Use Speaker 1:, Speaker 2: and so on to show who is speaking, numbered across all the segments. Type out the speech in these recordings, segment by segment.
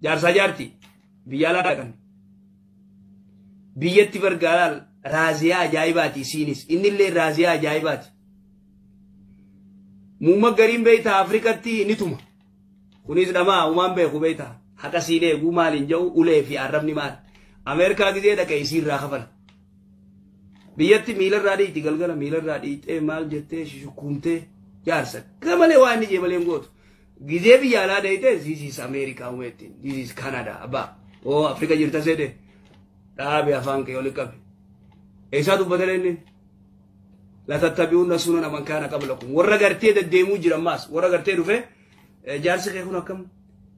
Speaker 1: Jaarsaa jaartii biyya alaa dhaqan. Biyyatti bargaalaal raaziyaa ajaa'ibaati isiinis innillee raaziyaa ajaa'ibaati. Muumma gariin beeytaa Afrikatti ni tuma. Kunis dhamaa uumaan beeku beeytaa. Haqa siin eeguu maaliin jedhu ulee fi arrabni maal. Ameerikaa gizee dhaqe isiirraa kafala. Biyyatti miilarraa dhiiti galgala miilarraa dhiitee maal jettee shukkuumtee jaarsa. Gamalee waan inni jee malee hin gootu. Gizee biyya alaa dheeyitee this is America umeettiin this is Canada abbaa. Oo Afrika jirta seete dhaabe afaan kee oli qabe. Eessaa dubbatee inni? Latattabi'uunna sunana man kaana qablakum. Warra gartee deddeemuu jira ammaas warra gartee dhufee jaarsi kee kun akkam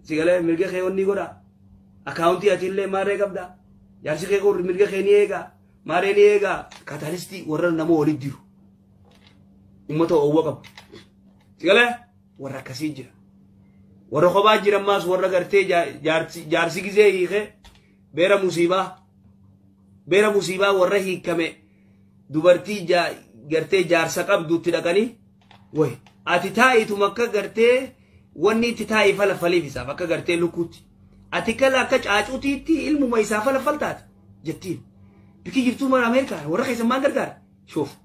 Speaker 1: sigalee mirga kee onni godha. Akaawuntii ati illee maarree qabda. Jaarsi kee kun mirga kee ni eega. Maarree ni eega. Kaataalistii warra nama walitti jiru. Uummata oowwa qabu. Sigalee warra akkasii jira. Warra kophaa jira ammaas warra gartee jaarsi gizee hiikee beera musiibaa warra hiikame dubartii gartee jaarsa qabdutti dhaqanii way ati taa'ituma akka gartee wanni itti taa'ii falafaliif isaaf akka gartee lukkuutti ati kala akka caacuutiitti ilmuma isaa falafal taate jettiin bikki jirtuu mara Ameerikaa warra keessan maal gargaara shoof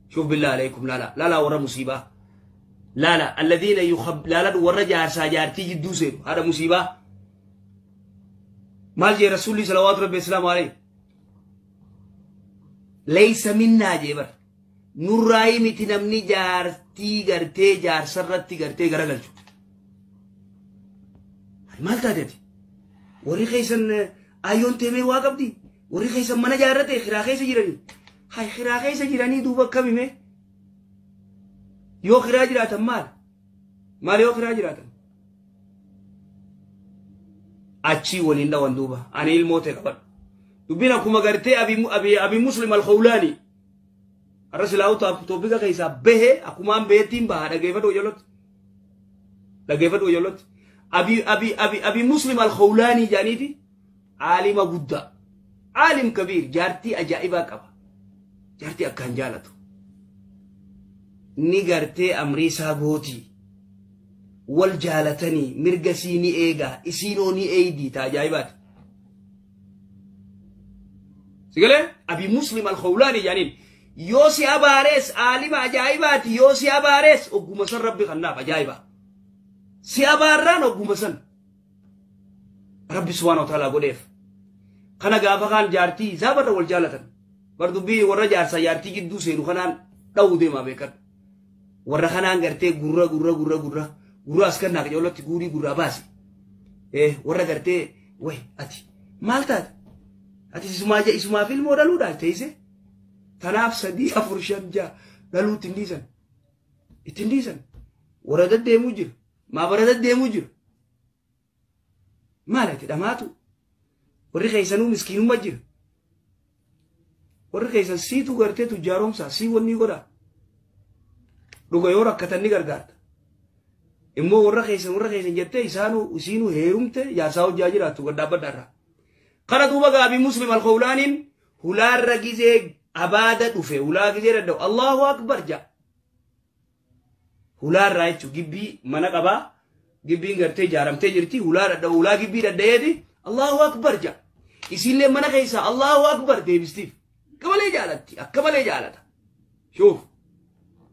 Speaker 1: shoof billaa alaykum laala laala warra musiibaa laala alladhiina laala warra jaarsaa jaartii jidduu seenu haadha musiibaa maal jee rasuulli salawaatu rabbi islaamu alayhi laysa minnaa jee bar nurraayi miti namni jaartii gartee jaarsarratti gartee garagalchu. Maal taateeti? Warri keessan ayyoon teemee waa qabdi. Warri keessan mana jaarrate kiraa keessa jiranii. Hay kiraa keessa jiranii duuba akkamime? Yoo kiraa jiraatan maal? Maal yoo kiraa jiraatan? Achii waliin dhawan duuba. Ani ilmoo ta'e qabadhu. Dubbiin akkuma gartee abi Muslim al-Khawlaani. Arra silaa toopika keessaa bahee akkumaan baheettiin baha dhaggeeffadhu ijoolloti. Dhaggeeffadhu ijoolloti. Abi Muslim al-Khawlaani jedhaniiti aalima guddaa. Aalim kabiir jaartii ajaa'ibaa qaba. Jaartii akkaan jaalatu. Ni gartee amrii isaa gootii. Wal jaalatanii mirga sii ni eegaa isiinoo ni eeydii taa ajaa'ibaati. Sigalee abi Muslim al-Khawlaani jedhaniin. Yoo si abaarees aalima ajaa'ibaati yoo si abaarees ogguma san rabbi kannaaf ajaa'iba. Si abaarraan ogguma san rabbi subhaana wa ta'ala godheef. Kana gaafa kaan jaartii isaa barra wal jaalatan. Bar dubbii warra jaarsaa jaartii gidduu seenu kanaan dha'uu deemaa beekan. Warra kanaan gartee gurra gurra gurra gurra gurra as kannaa qajeelatti guurii gurraa baasi. Warra gartee way ati maal taate? Ati isumaaf ilmoo dhaluudhaa teessee? Tanaaf 3 4 5 6 dhaluu ittiin dhiisan. Ittiin dhiisan. Warra deddeemuu jiru. Maa bara deddeemuu jiru. Maal ati dhamaatu? Warri keessanuu miskiinummaa jira. Warri keessan siitu gartee tujjaaromsaa sii wanni godhaa. Dhuga yoo rakkatan ni gargaarta. Immoo warra keessan jettee isaanuu isiinuu heerumte jaarsaa hojjaa jiraattu gad dhaabbadhaarraa. Kana duuba gaabii Muslim al-Khawlaaniin hulaarra gizee abaada dhufe hulaa gizee dadhabu Allahu Akbar ja'a. Hulaarraa jechuun gibbii mana qabaa gibbiin gartee ijaaramtee jirti hulaa dadhabu hulaa gibbii dadhayeeti Allahu Akbar ja'a. Isiillee mana keessaa Allahu Akbar deebistiif. Akka malee jaalatti akka malee jaalata. Shuuf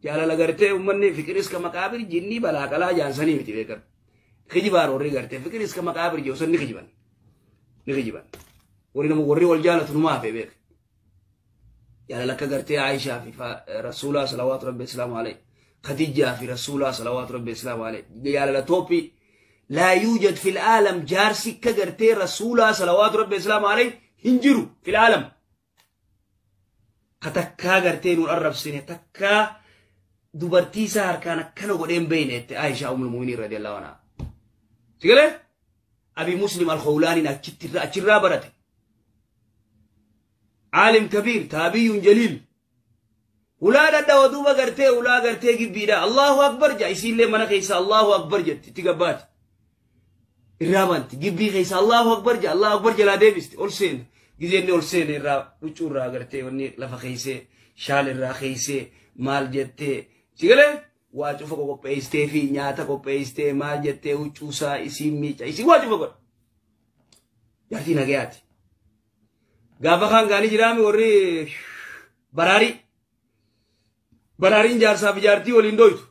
Speaker 1: jaalala gartee uummanni fiqiris ka maqaabir jinnii balaa qalaa jaansanii miti beekan. Kijibaan warri gartee fiqiris ka maqaabir jiru ni kijiban. Ni kijiban. Warri nama warri wal jaalatu numaa hafe beek. Jaalala akka gartee Aayishaa fi Rasuulaa salawaatu rabbi islaamu alayhi. Khadijaa fi Rasuulaa salawaatu rabbi islaamu alayhi. Jaalala toophii laa yuujad fil aalam jaarsi akka gartee Rasuulaa salawaatu rabbi islaamu alayhi hin jiru fil aalam. Ka takkaa gartee nuun arrabsine takkaa dubartii isaa harkaan akkana godheen beeyne jette Aayishaa ummul mu'miniin radiyallahu anhaa. Sigalee Abi Muslim al-Khawlaaniin achirraa barate. Aalim kabiir taabiyyuun jaliil. Hulaa dhadhawa duuba gartee hulaa gartee gibbiidha. Allahu Akbar jaa isiillee mana keessa Allahu Akbar jetti itti gabbaati. Irraa banti gibbii keessa Allahu Akbar jaa Allahu Akbar jalaa deebisti ol seena. Gizeenni ol seena irraa huccuu irraa gartee wanni lafa keessee shaal irraa keessee maal jettee sigalee waa cufa qopheessitee fi nyaata qopheessitee maal jettee huccuusaa isiin miica isiin waa cufa godha. Jaartii nagayaati. Gaafa kaan gaanii jiraami warri baraarii. Baraariin jaarsaaf jaartii waliin dhoytu.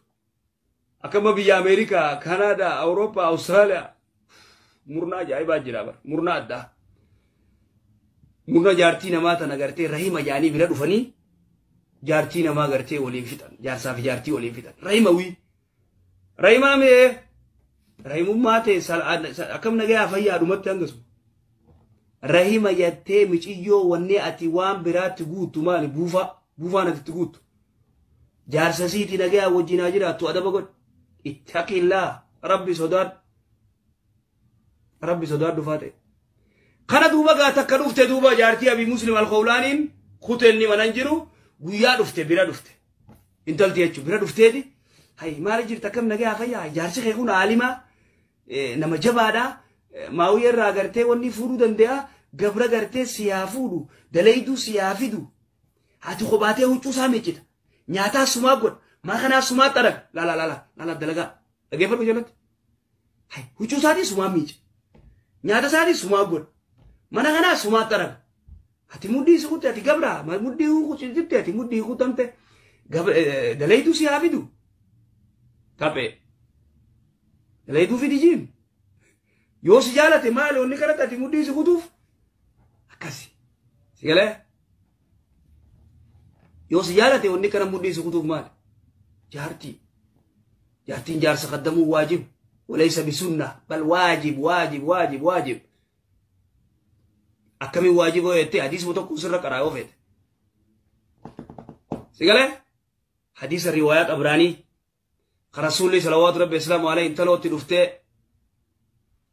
Speaker 1: Akkama biyya Ameerikaa, Kanaadaa, Awurooppaa, Awustiraaliyaa murnaa ajaa'ibaa jira bara. Murnaa addaa. Murna jaartii namaa tana gartee rahima jaanii bira dhufanii jaartii namaa gartee waliin fixan. Jaarsaaf jaartii waliin fixan. Rahima wii. Rahimaa mee rahimummaa ta'e akkam nagayaa fayyaa dhumatti hangasu. Rahima jettee miciyyoo wanni ati waan biraatti guuttu maali buufaa buufaan ati itti guuttu. Jaarsa siiti nagayaa wajjin haa jiraattu adaba godhi. Ittaqillaa rabbi sodaadhu. Rabbi sodaadhu faa ta'e. Kana duuba gaa takka dhufte duuba jaartii Abii Muslim Alkhawlaaniin kuteen manan jiru guyyaa dhufte bira dhufte. Intalti jechuun bira dhufteeti. Hay maali jirta akkam nagayaa fayyaa jaarsi kee kun aalimaa nama jabaadhaa maawiyya irraa gartee wanni fuudhuu danda'a gabra gartee si haa fuudhu dalayduu si haa fidu ati kophaatee huccuu isaa miiccita nyaataa sumaa godha maa kanaa sumaa xaraga laala laala laala dalagaa dhageeffadhu jalatti hay huccuu isaatii sumaa miicca nyaata isaatii sumaa godha mana kanaa sumaa xaraga ati muddii si kutte ati gabra muddii kutte ati muddii kutamte dalayduu si haa fidu. Taphee dalayduu fidi jiin yoo si jaalate maali wanni kanatti ati muddii si kutuuf akkasi si galee yoo si jaalate wanni kana muddii si kutuuf maali jaartii jaartiin jaarsa qaddamuu waajib walaysa bisunna bal waajib waajib waajib waajib akkamiin waajib yoo jettee hadiisuma tokko sirra qaraa yoo feete si galee hadiisa riwaayaa Xabraanii رسولي صلوات ربي السلام عليه انتلوتي دفته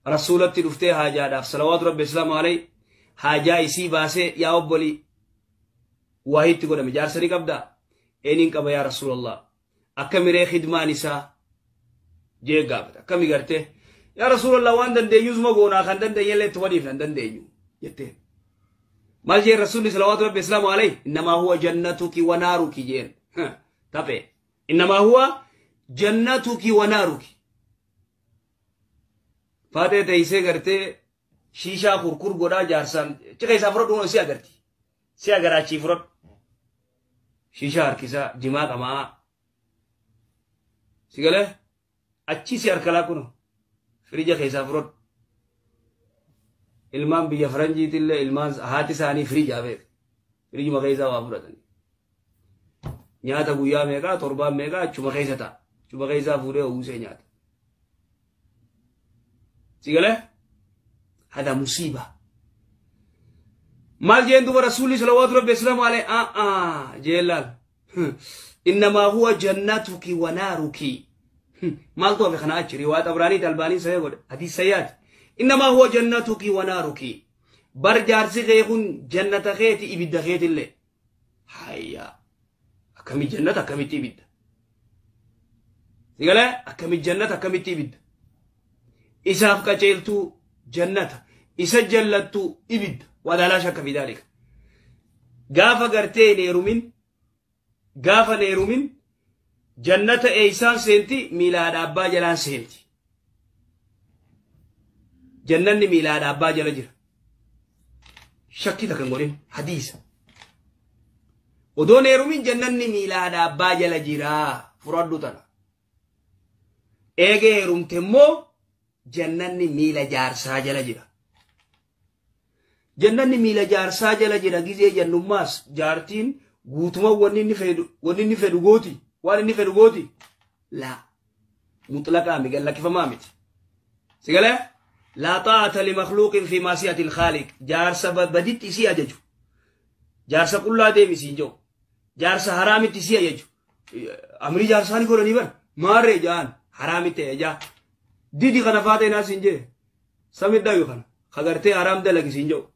Speaker 1: رسولتي دفته حاجة داف صلوات ربي السلام عليه حاجة يسي باسي يا أبولي واحد تقول مجار سري قبدا إنين قبا يا رسول الله أكمل خدمة نساء جي قابت أكمل قرته يا رسول الله وان دن دي يوزما قونا خان دن دي يلي توديف دن دي يو يته ما جي رسولي صلوات ربي السلام عليه إنما هو جنتك ونارك جين تبع إنما هو جنتك ونارك فاتي تيسي غرتي شيشا خرخر غدا جارسان چكاي سافرو دونو سي اغرتي سي اغراچي فرو شيشا هركيسا جما قما سيغله اچي سي اركلا كونو فريجا خيسا فرو ilmaan biyya faranjiitillee ilmaan haati isaanii firiijaa beeku. Firiijuma keessaa waa fudhatanii. Nyaata guyyaa meeqaa torbaan meeqaa achuma keessa ta'a. Achuma keessaa fuudhee uwwisee nyaata. Sigalee? Hada musiiba. Maal jeen duba rasuulli salawaatu rabbi islaamu alayhi jeen laal. Innamaa huwa jannatuki wa naaruki. Maaltu hafe kana achi riwaayat Abraaniiti Albaanii sahee godhe hadiis sayyaati. إنما هو جنتك ونارك برجار سيخون جنة خيتي إبدا خيتي اللي حيا أكمي جنة أكمي تبدا سيقال أكمي جنة أكمي تبدا إساف كجيلتو جنة إسا جلتو إبدا ولا لا شك في ذلك قافة قرتي نيرومين قافة نيرومين جنة إيسان سنتي ميلاد أبا جلان سنتي جنني ميلاد أبا جل جرا شكي تكن قولين حديث ودون يرومين جنني ميلاد أبا جل جرا فرادو تنا إيجي يروم تمو جنني ميلا جارسا جل جرا جنني ميلا جارسا جل جرا جزء جنوماس جارتين غوتما ونيني فدو غوتي وانيني فدو غوتي لا مطلقا ميقال لك فما سيقال لا طاعة لمخلوق في معصية الخالق جارسة بديت إسي أججو جارسة كلها ديمي سينجو جارسة حرامي تسي أججو أمري جارساني كولا نيبر ماري جان حرامي تيجا ديدي خنفاتي ناس سينجي سميد دايو خنا خغرتي حرام دلقي سينجو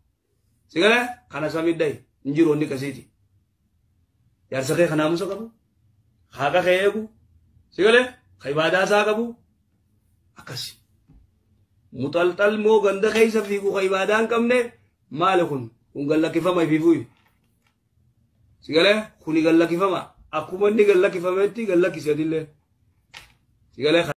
Speaker 1: سيقال خنا سميد داي نجيروني كسيتي جارسة خي خناموسا قبو خاقا خيئيكو سيقال خيبادا سا قبو أكسي مطلطل مو غند خيسا فيكو خيبادان كمنه مالكن kun gallakkifama ifiifuu sigalee kuni gallakkifama akkuma inni gallakkifametti gallakkisi adillee sigalee.